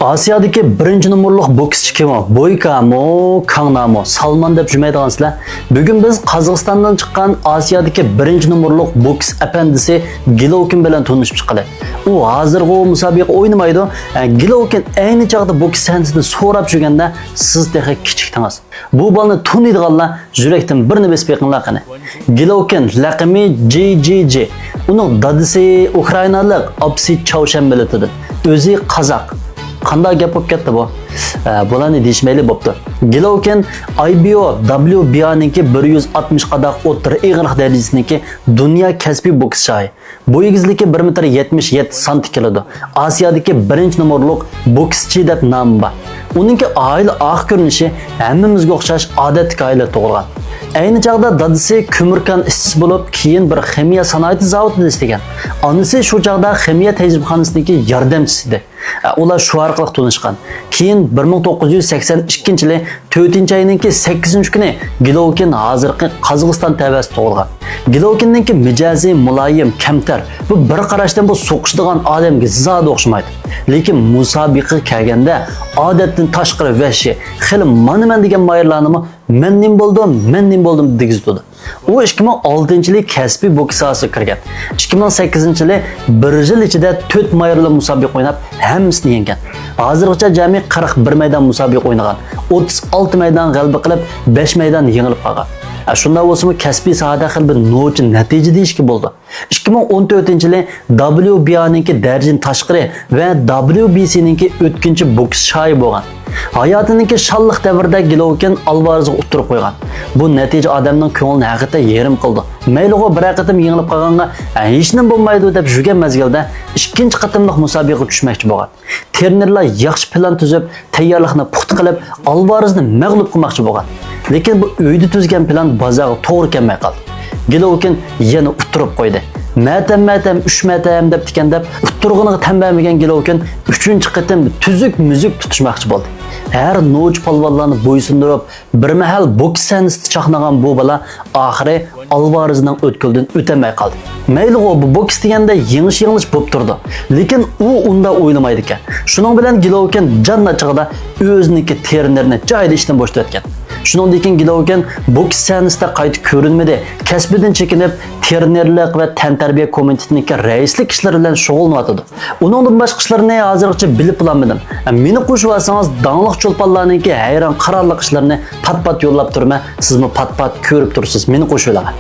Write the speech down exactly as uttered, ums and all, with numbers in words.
ئاسىيادىكى بىرىنچى نومۇرلۇق بوكسچى كىمۇ؟ بويكامۇ، كاڭنامۇ، سالمان دەپ جۈمەيدىغانسىلەر؟ بۈگۈن بىز قازاقىستاندىن چىققان ئاسىيادىكى بىرىنچى نومۇرلۇق بوكس ئەپەندىسى گىلوكىن بىلەن تونۇشۇپ چىقىلى. ئۇ ھازىرغۇ مۇسابىقە ئوينىمايدۇ. ئە، گىلوكىن ئەينى چاغدا بوكس سەھنىسىنى سوراپ يۈرگەندە سىز تېخى كىچىكتىڭىز. بۇ بالىنى تونۇيدىغانلار يۈرەكتىن بىرنى بېسىپ بېقىڭلار قېنى. گىلوكىن، لەقىمى جى جى جى. ئۇنىڭ دادىسى ئۇكرائىنالىق، ئاپىسى چاۋشيەن مىللىتىدىن. ئۆزى قازاق. قانداق گەپ بولۇپ كەتتى بۇ؟ ئە، بۇلارنى دېيىشمەيلى بوپتۇ. گىلوكىن ئاي بى ئو، دابليۇ بى ئونىڭكى بىر يۈز ئاتمىش قاداق ئوتتۇرا ئېغىرلىق دەرىجىسىنىڭكى دۇنيا كەسپىي بوكس شاھى. بوي ئېگىزلىكى بىر مېتىر يەتمىش يەتتە سانتى كېلىدۇ. ئاسىيادىكى بىرىنچى نومۇرلۇق بوكسچى دەپ نامى بار. ئۇنىڭكى ئائىلە ئارقا كۆرۈنۈشى ھەممىمىزگە ئوخشاش ئادەتتىكى ئائىلىدە تۇغۇلغان. ئەينى چاغدا دادىسى كۆمۈركان ئىشچىسى بولۇپ، كېيىن بىر خىمىيە سانائىتى زاۋۇتىدا ئىشلىگەن. ئانىسى شۇ چاغدا خىمىيە تەجرىبىخانىسىدىكى ياردەمچىسى ئىدى. ئۇلار شۇ ئارقىلىق تونۇشقان. كېيىن بىر مىڭ توققۇز يۈز سەكسەن ئىككىنچى يىلى تۆتىنچى ئاينىڭكى سەككىزىنچى كۈنى گىلوكىن ھازىرقى قازاقىستان تەۋەسىدە تۇغۇلغان. گىلوكىننىڭكى مىجەزى مۇلايىم، كەمتەر، بۇ بىر قاراشتىن بۇ سوقۇشىدىغان ئادەمگە زادى ئوخشىمايدۇ. لېكىن مۇسابىقىگە كەلگەندە ئادەتتىن تاشقىرى ۋەھشىي، خېلى مانا مەن دېگەن ماھىرلارنىمۇ مەن نېمە بولدۇم، مەن نېمە بولدۇم دېگۈزىدۇ. ئۇ ئىككى مىڭ ئالتىنچى يىلى كەسپىي بوكس ساھەسىگە كىرگەن. ئىككى مىڭ سەككىزىنچى يىلى بىر يىل ئىچىدە تۆت ماھىرلىق مۇسابىقە ئويناپ، ھەممىسىنى يەڭگەن. ھازىرغىچە جەمئىي قىرىق بىر مەيدان مۇسابىقە ئوينىغان، ئوتتۇز ئالتە مەيدان غەلىبە قىلىپ، بەش مەيدان يېڭىلىپ قالغان. ئە، شۇنداق بولسىمۇ، كەسپىي ساھەدە خېلى بىر نوچى نەتىجە دېيىشكە بولىدۇ. ئىككى مىڭ ئون تۆتىنچى يىلى دابليۇ بى ئونىڭكى دەرىجىدىن تاشقىرى ۋە دابليۇ بى سىنىڭكى ئۆتكۈنچى بوكس شاھى بولغان. ھاياتىنىڭكى شانلىق دەۋرىدە گىلوكىن ئالۋارېزغا ئۇتتۇرۇپ قويغان. بۇ نەتىجە ئادەمنىڭ كۆڭلىنى ھەقىقەتەن يېرىم قىلىدۇ. مەيلىغۇ بىرەر قېتىم يېڭىلىپ قالغانغا، ھە، ھېچنېمە بولمايدۇ دەپ يۈرگەن مەزگىلدە ئىككىنچى قېتىملىق مۇسابىقىگە چۈشمەكچى بولغان. ترېنېرلار ياخشى پىلان تۈزۈپ، تەييارلىقنى پۇختا قىلىپ، ئالۋارېزنى مەغلۇپ قىلماقچى بولغان. لېكىن بۇ ئۆيدە تۈزگەن پىلان بازارغا توغرا كەلمەي قالدى. گىلوكىن يەنە ئۇتتۇرۇپ قويدى. مەتەم، مەتەم، ئۈچ مەتەم دەپتىكەن دەپ، ئۇتتۇرغىنىغا تەن بەرمىگەن گىلوكىن ئۈچىنچى قېتىم تۈزۈك مۈزۈك تۇتۇشماقچى بولدى. ھەر نوچى پالۋانلارنى بويسۇندۇرۇپ، بىر مەھەل بوكس سەھنىسىدە چاقنىغان بۇ بالا ئاخىرى ئالۋارېزنىڭ ئۆتكىلىدىن ئۆتەلمەي قالدى. مەيلىغۇ، بۇ بوكس دېگەندە يېڭىش-يېڭىلىش بولۇپ تۇرىدۇ. لېكىن ئۇ ئۇنداق ئويلىمايدىكەن. شۇنىڭ بىلەن گىلوكىن جان ئاچچىقىدا ئۆزىنىڭكى ترېنېرىنى جايىدا ئىشتىن بوشىتىۋەتكەن. شۇنىڭدىن كېيىن گىلوكىن بوكس سەھنىسىدە قايتا كۆرۈنمىدى، كەسپىدىن چېكىنىپ، ترېنېرلىق ۋە تەنتەربىيە كومىتېتىنىڭكى رەئىسلىك ئىشلىرى بىلەن شۇغۇللىنىۋاتىدۇ. ئۇنىڭدىن باشقا ئىشلىرىنى ھازىرغىچە بىلىپلا بولمىدىم. مېنى قوشۇۋالسىڭىز، داڭلىق چولپانلارنىڭكى ھەيران قارارلىق ئىشلىرىنى پات-پات يوللاپ تۇرىمەن، سىزمۇ پات-پات كۆرۈپ تۇرىسىز، مېنى قوشۇۋېلىڭ.